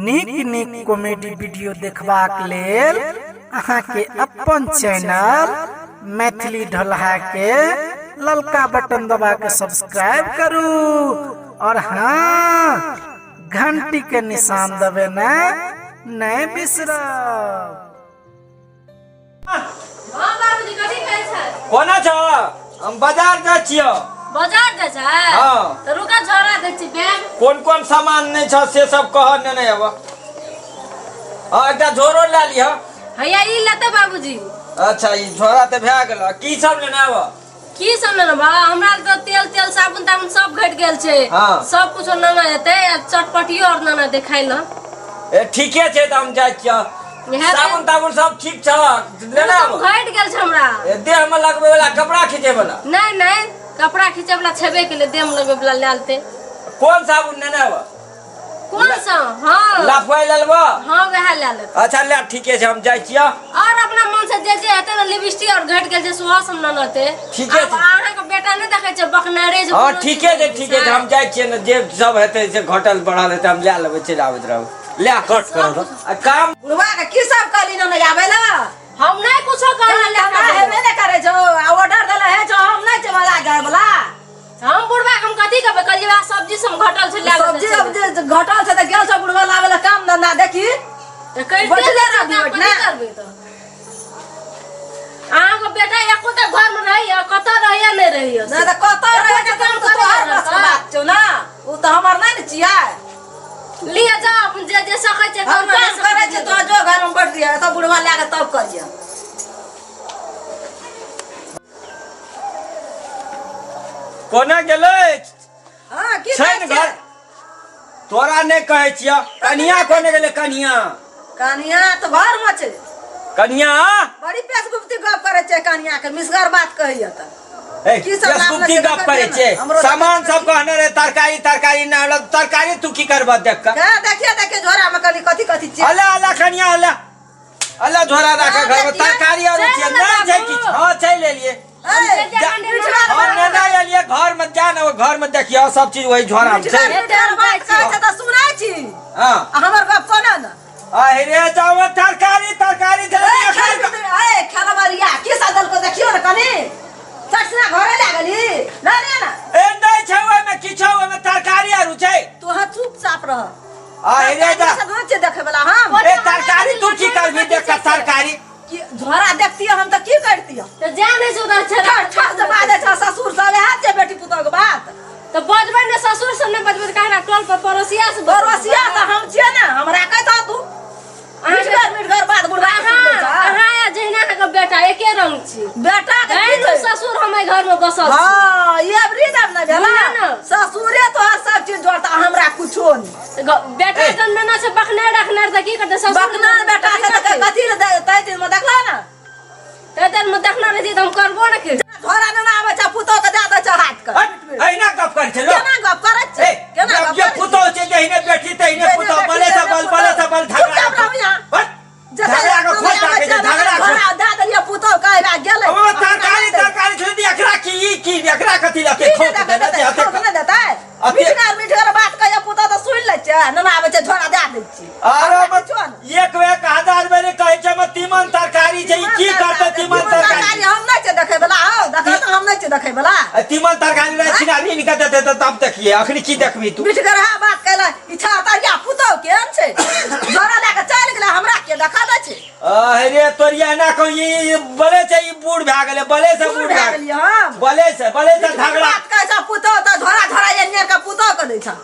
नीक नीक comedy video देखबाक लेल अहाँके अपन चैनल मैथिली ढोलहा के ललका बटन दबा के सब्सक्राइब करू और हाँ, घंटी के निशान दबेना नहीं बिसरब। हाँ बाबूजी, कथी कहै छै? कोना छ? हम बाजार जाइ छियौ। बाजार जाइ छै? हाँ। तऽ रुका, झोरा दै छी बैग। कोन कोन सामान नहि छ से सब कह ने। नहि अब, हाँ, एकटा झोरो लए लिह। हैया ई लेतै बाबूजी। अच्छा, ई झोरा तऽ भए गेल। की सब लेने आब? की सब लेने बा? हमरा तऽ तेल तेल साबुन ताबुन सब घटि गेल छै। सब कुछो नेने जेतै आ चटपटियो आर नेने हेतै खाइ लए। ए, ठीके छै, तऽ हम जाइ छियौ। इएह तऽ- साबुन ताबुन सब ठीक छ लेने सब आब? घटि गेल छै हमरा। ए, देह में लगबै वाला, कपड़ा खींचे वाला? नहि नहि, कपड़ा खींचे वाला छेबे केलै, देह में लगबै वाला लए लेतै। कोन साबुन नेने आब? कोन सा? हाँ। लाफुआई ले लेबो? हाँ, वएह लए लेतै। अच्छा ले, ठीके छै, हम जाइ छियौ। और अपना मन से जे जे हेतै ने, लिपस्टिक और घटि गेल छै, सेहो सब नेने हेतै। ठीके आब छै। अहाँके बेटा नहि देखै छै बकनारे छै। हाँ। कोनो ठीके छै। चीज ठीके छै, हम जाइ छियै ने, जे सब हेतै से घटल बढ़ल हेतै, हम लए लेबै, चलि आबैत रहब। ले कट कर दो। आ काम। बुढ़वा के की सब कहली ने नहि आबै ला? हम नहि कुछो कहले। हमरा हेबे नहि करै छौ आ ऑर्डर देले हे छौ, हम नहि छै वाला जाय वाला। हम बुढ़वा के हम कथी कहबै? कहलियै वएह सब्जी सब घटल छै, लए लेतै। सब्जी उब्जी घटल छै तऽ गेल छौ बुढ़वा लाबै ला, काम धंधा देखी। तऽ करिते बैठले छै, रहबी तऽ ओहिठिना। कथी करबै? तऽ अहाँके बेटा एकोटा घर में रहैया? कतऽ रहैया, नहि रहैया? नहि तऽ कतऽ रहै छै? काम तऽ तोहर करैया बस के ने। बात छौ ने, ओ तऽ हमर नहि ने छियै। लिअ, जाउ, अपन जे जे सकै छै हम करू, काम नहि सकै करै छै छी, तो जो घर में बैठ दिया, तब बुढ़वा लए के तब करिया। कोना गेलै? हाँ, की छै कहै ने छियै? घर तोरा नहि कहै छियौ, कनिया कोने गेलै कनिया? कनिया तऽ घर में छै। कनिया। बड़ी पेश गुप्ती गप करै छै, कनिया के मिसगर बात कहैया तऽ। ए, की सब बेसकुफ्ती लाबने छै गप करै देखै छै। छियै ने, हमरो सामान देखै सब कहने रहे तरकारी, तरकारी नहि आनलक। तरकारी तू की करबह देख कऽ? के देखिए देखिए, झोरा में कनी कथी कथी छै। अल्ला अल्ला कनिया, अल्ला अल्ला, झोरा राख घर में तरकारी और चलि छै ने नहि छै बाबू। किछु। हाँ, चलि एलियै। ए, जा, हम नहि एलियै घर में, जा ने घर में देखियौ, सब चीज वही झोरा में छै। मिठगर बात कहै छै तऽ सुनै छी। हाँ। आ हमर गप कोना ने? अरे जाओ, तरकारी तरकारी ए, दे। खेल ए खेलबरिया की सदल को देखियो ने कनी चटना घरे लए गेली ले ले ने। ए, नहि छै ओहिमे किछो, ओहिमे तरकारी आरू छै। तू हाँ चुपचाप रह। अरे जा। से देखे वाला हम। ए, तरकारी तू की करबी देख कऽ तरकारी? की झोरा देखती हम तऽ की करती? तऽ जा नहि छै उधर छै। ठा ठा से बाजै छ ससुर सब, इएह छै बेटी पुतोह के बात। तऽ बजबै ने, ससुर सब नहि बजबै तऽ ककरा? टोल पर पड़ोसिया से बजबै? पड़ोसिया तऽ हम छियै ने, हमरा कहता तू मिठगर मिठगर बात बुढ़वा के सुनबै अहाँ छह। अहाँ आ जहिना अहाँके बेटा एके रंग छी। बेटा के की एहन छै? ससुर हम एहि घर में बसल छी। हाँ, ये अबरी दब ने भेला। बुझलियै ने? ससुरे तोहर सब चीज जोड़ता, हमरा कुछो नहीं। तऽ बेटा जन्मेना छै बकने रखने, तऽ की करतै ससुर? बकना बेटा छै तऽ कथी ले तै दिन में देखला ने? तै दिन में देखना रहती तऽ हम करबो ने करितियै। घोड़ा ने आबै छै, पुतोह के दए दै छै हाथ के। हट, अहिना गप करै छै लोक। केना गप करै छै? ए, केना जब गप जे करै छै? पुतोह छै तहिने बेटी, तहिने जहिने पुतोह, बेटी, बले से तहिने बल, बले से बल। पुतोह। झगड़ा चुपचाप रहू यहाँ। हट, जतऽ झगड़ा के खोल ताकै छै, झगड़ा खोल। घोड़ा दए देलियै पुतोह के, आबि गेलै। अब तरकारी तरकारी छोड़ि दे, एकरा की ई की एकरा कथी लते की खोट नहि देने देतै? छै हते। खोट नहि देतै? अते- मिठगर मिठगर बात कहैया पुतोह तऽ सुनि लै छै, नना आबै छै झोरा दए दै छी। अरे हमरा किछो नहि। एक एक हजार बेर कहै छै हम तीमन तरकारी छै, ई की करतै तीमन तरकारी? तरकारी हम नहि छै देखै बला, हौ देखै तऽ हम नहि छै देखै बला। आ तीमन तरकारी रहै छिना ऋण के देतै तऽ तब देखिए, अखनी की देखबी तू? मिठगरहा बात कैला इच्छा तरिया पुतोह केहन छै, झोरा लए कऽ चलि गेलै, हमरा के देखा दै छै? अरे तोरिया ना कहू, ई बले छै, ई बूढ़ भए गेलै, बले से बूढ़ बूढ़ भए भए गेलियै हम। बले से बले से झगड़ा बात कहै छ पुतोह तऽ झोरा झोरा एन्ने के पुतोह के दै छ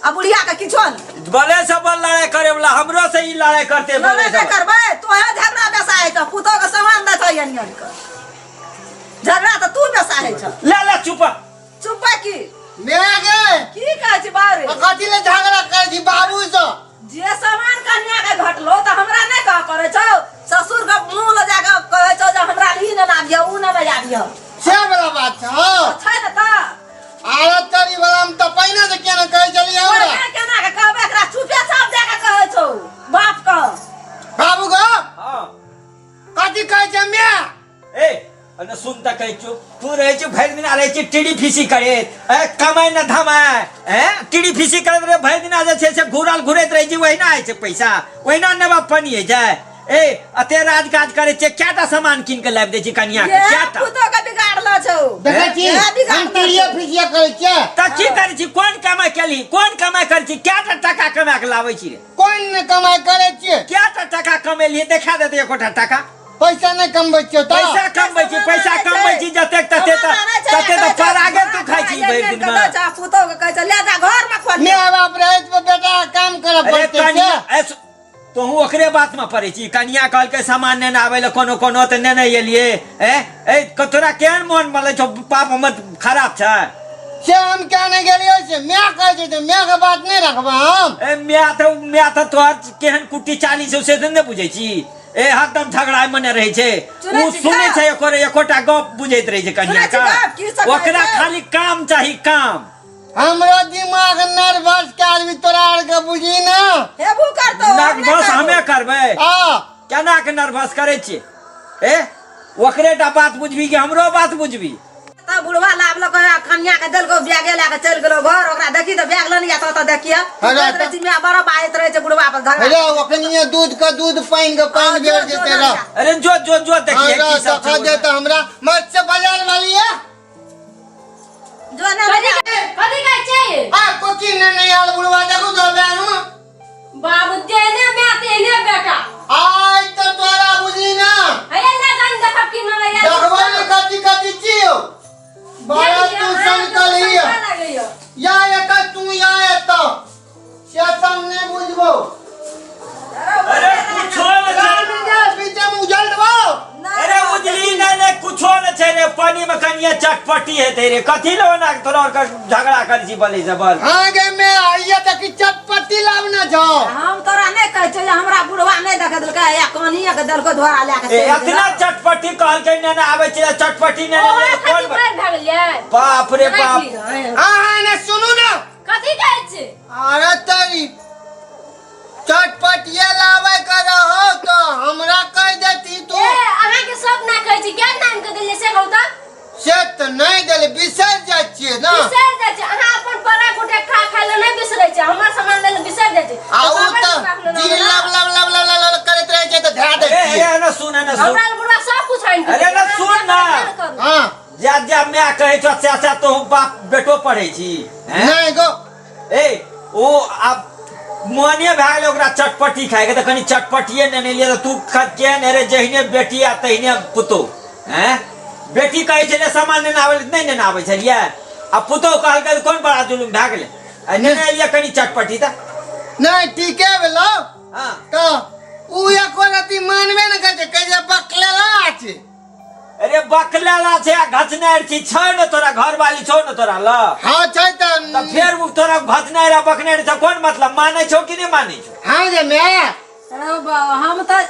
आ बुढ़िया के किछो नहि। बले से बल लड़ाई करे वाला, हमरो से ई लड़ाई करते बले लड़ाई से नहि करबै, तोहे झगड़ा बेसाहै छ, पुतोह के सामान दै छ एन्ने के, झगड़ा तऽ तू बेसाहै छ। ले ले, चुप। चुप की? मेरा गे। की कहै छी बारे? कथी ले झगड़ा करै छी बाबू से? जे सामान कन्या के घटलो तऽ हमरा नहि कहऽ पड़ै छौ, ससुर के मुँह लऽ जाके कहै छौ जे हमरा ई ने आबियौ, उ ने आबियौ। से वाला बात छै? हँ। छै ने तऽ। आरत तरी वाला हम तऽ पहिने से केना कहै छलियै हमरा? पहिने केना के कहबै एकरा? चुपे चाप जाके कहै छौ बाप के। बाबू गो। हाँ। कथी कहै छै माय? ए, अने सुन तऽ कहै छौ तू रहै छी भरि दिना रहै छी टीडी फीसी करैत ए कमाइ न धमाइ ए टीडी फीसी करैत रहे भरि दिना जे छै से घुरल घुरैत रहै छी ओहिना होइ छै पैसा ओहिना नेबा पानि होइ छै ए अते राज काज करै छियै कएटा सामान कीन के लाबि दै छी कनिया के ये कएटा पुतो के बिगाड़लो छौ देखै छी ये बिगाड़लो हम टीरिया फिजिया करै छियै तऽ की करै छी कोन कमाइ केलही कोन कमाइ करै छी कएटा टाका कमा के लाबै छी रे कोन ने कमाइ करै छियै कएटा टाका कमेलियै देखा देतै एकोटा टाका पैसा नहि कमबै छियै तऽ पैसा कमबै छी पैसा कमबै छी जतेक तते तऽ तते तऽ परागे तू खाइ छी भरि दिन मे पुतो के कहै छै ले जा घर में खोल माय बाप रहै छै बेटा काम करऽ अरे पड़तै कनिया से ए, तोहूँ ओकरे बात में पड़ै छी कनिया कहलकै सामान नेने आबै लए कोनो कोनो तऽ नेने एलियै ए ए तोरा केहन मोन मलै छौ पाप हमर खराब छै से हम क्या नहि गेलियै से माय कहै छै तऽ माय के बात नहि रखबै हम ए माय तऽ तोहर केहन कुट्टी चाली छौ से तऽ नहि बुझै छी ए हरदम झगड़ा मने रहै छै सुनै ओ छी सुनै गप? छै ओकर एकोटा गप बुझैत रहै छै कनिया सुनै छी गप? की सब के कहै ओकरा छै? खाली काम चाही काम हमरो दिमाग नर्वस के आदमी तोरा आर के बुझी ना हेबू करतो नर्वस हमे करबै आ केना के नर्वस करै छियै ए ओकरे टा बात बुझबी कि हमरो बात बुझबी तब बुढ़वा लाबलक कनिया के देलको बैगे लए के चलि गेलो घर ओकरा देखी तऽ बैग लेने जात तऽ देखिए अरे कहैत रहै छी माय बड़ा बाजैत रहै छै बुढ़वा पर झगड़ा अरे ओखनिए दूध के दूध पानि के पानि हाँ, बेर जो, जो, जेतै ना रह अरे जो जो जो देखिए हाँ, की सब देखा छै दे तऽ हमरा मत से बाजार वाली है जो ना कथी कथी कहै छै आ कोची ने नहीं आल बुढ़वा देखू तो बैग में बाबू जेने माय तेने बेटा आइ तऽ तोरा बुझी ना हैया ना जान देखब कि न या देखबो ने कथी कथी छियौ बड़ा तू सनकल ही या एक तू या एतऽ से सब नहि बुझबो अरे कुछो ने छै बीचे में उजल देबो अरे उजली नहि नहि कुछो नहि छै रे पानी में कनिए चटपटी हेतै रे कथी ले ओना तोरा आर के झगड़ा करै छी बलि से बल हाँ गे मैं आइए तक चटपटी लावना जाओ हम तोरा नहि कहै छियौ जे हमरा बुढ़वा नहि देखे देलकै या कनिया के देलको धोरा लए के ए चलि गेलै। इतना चटपटी कहलकै ने ने आबै छै चटपटी ने ओहो ने खातिर कोन मारि भए गेलियै बाप रे बाप हाँ हाँ ने सुनू ना कथी कहै छै अरे तेरी चटपटिए लावे के रहो तो हमरा कह देती तू ए अहाँके सब ना कहै छी क्या नाम के देलियै से कहू तऽ से तऽ नहि देले बिसरि जाइ छियै ने बिसरि जाइ छै अहाँ अपन बड़ा गोटे खा खा ले नहि बिसरै छै हमर सामान लेल बिसरि जाइ छै आ उ तऽ तऽ जी लब लब लब लब लब लब करैत रहै छै तऽ धए दै ए छियै ए ना सुन ना सुन हमरा बुढ़वा सब कुछ आनि के अरे ना सुन ना। हँ जा जा मैं कहै छौ से से तो बाप बेटो पढ़ै छी हैं? नहि गो ए ओ आब मोने भए गेलै ओकरा चटपटी खायके तऽ कनि चटपटिए नेने लिअ तऽ तू केहन रे जहिने बेटी आ तहिने पुतोहु हैं बेटी कहै छलै सामान नेने आबै लए नहि नेने आबै छलियै आ पुतोहु कहलकै तऽ कोन बड़ा जुलुम भए गेलै आ नेने एलियै कनि चटपटी तऽ नहि ठीके भेलौ हँ तऽ उ एको रति मानबे ने करै छै कहै छै बकलेला छै अरे बकलेला छै आ घचनारि छी छै ने तोरा घरवाली छौ ने तोरा ल हाँ छै तऽ तऽ फेर उ तोरा घचनारि आ बकनारि छै कोन मतलब मानै छौ कि नहि मानै छौ हाँ जे माय अरे बा, हम तऽ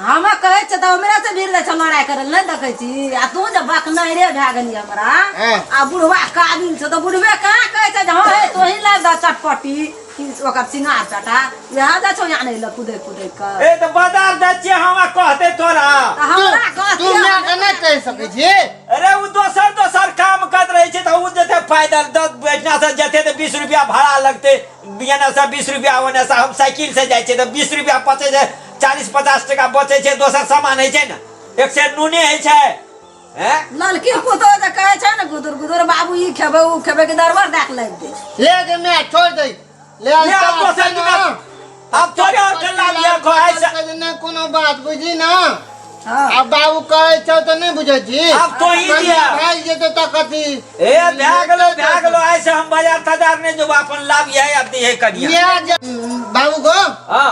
हम कहै छियै तऽ हमरे से भीड़ दै छै लड़ाइ करै लए नहि देखै छी आ तू जे बकनैरे भए गेली हमरा हाँ। आ बुढ़वा काबिल छौ तऽ बुढ़वे कहाँ कहै छै जे हँ हे तोही लाबि दह चटपटी कि ओकर सिंगार चटा इएह जाइ छौ आनै लए कुदै कुदै कऽ ए तऽ बाजार जाइ छियै हमरा कहतै तोरा तऽ हमरा कहतियै, तू माय के नहि कहि सकै छी अरे ओ दोसर दोसर काम करैत रहै छै तऽ ओ जेतै पैदल दस एहिठिना से जेतै तऽ 20 रुपया भाड़ा लगतै एने से 20 रुपया ओने से हम साइकिल से जाइ छियै तऽ 20 रुपया बचै छै 40 50 टका बचै छै दोसर सामान होइ छै ने एक सेर नूने होइ छै हैं ललकी पुतोह जे कहै छै ने गुदुर गुदुर बाबू ई खेबै ओ खेबै के दरबर दए के लागि दे ले गे माय छोड़ दे ले ले आब दोसर दिना आब तोरे और के लाबिया खाइ से नहि कोनो बात बुझी ना हाँ आ बाबू कहै छौ तऽ नहि बुझै छी आब तोही दिया। भागि जेतौ तऽ कथी ए भए गेलो भए गेलो आइ से हम बाजार ताजार नहि जेबो अपन लाबिया आब दिहे कनिया माय जे बाबू गो हाँ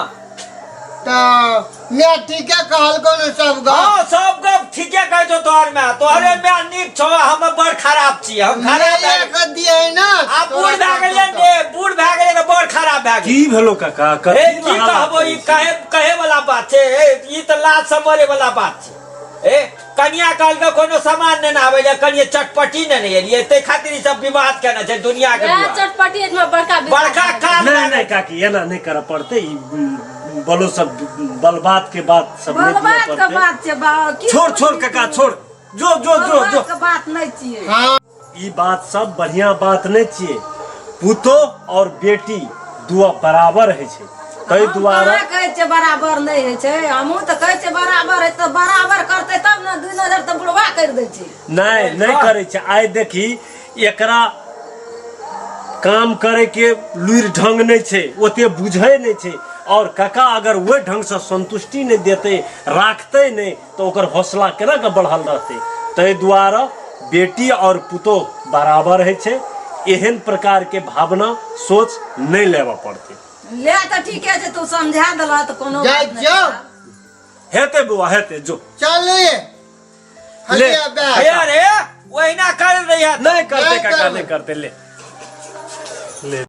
तऽ माय ठीके कहलकौ ने सब गप हाँ सब गप ठीके कहै छौ तोहर माय तोहरे माय नीक छौ हम बड़ खराब छी हम खराब भए माये के दियै ने आ बूढ़ भए गेलियै ने बूढ़ भए गेलियै तऽ बड़ खराब भए गेल की भेलो काका ए कथी की हल्ला कहबो करै ई छी? कहे कहे वाला बात छै ए ई तऽ लाज से मरे वाला बात छै ए कनिया कहलकै कोनो सामान नेने आबै लए कनिये चटपटी नेने एलियै ताहि खातिर ई सब विवाद केने छै दुनिया के वएह विवाद। चटपटी एहिमे बड़का विवाद बड़का काज नहि नहि काकी एना नहि करऽ पड़तै ई बलो सब बलबात के बात सब नहि दिअ बलबात के पड़तै बात छै बा की छोड़ छोड़ काका छोड़ जो जो जो जो के बात नहि छियै। हाँ। ई बात सब बढ़िया बात नहि छियै। पुतोह और बेटी दुआ बराबर होइ छै, ताहि हम दुआरे कहाँ कहै छियै बराबर नहि होइ छै? हमहूँ तऽ कहै छियै बराबर होइ, तऽ बराबर करतै तब ने। दू नजर तऽ बुढ़वा करि दै छै। नहि, नहि करै छै। आइ देखी, एकरा काम करे के लुरि ढंग नहि छै, ओते बुझै नहि छै। और काका अगर ओहि ढंगसँ संतुष्टि नहि देतै, राखतै नहि, तऽ ओकर हौसला केना के बढ़ल रहतै? ताहि दुआरे बेटी और पुतोह बराबर होइ छै, एहन प्रकार के भावना सोच नहि लेबऽ पड़तै। ले, तऽ ठीके छै, तू समझा देलह तऽ कोनो जाइ बात नहि। छियौ। हेतै बौआ, हेतै, जो। चलू ये। ले। हटिया बैग। हे अरे, ओहिना कर रही है। नहि करतै। नहि काका करबै। नहि करतै, ले ले।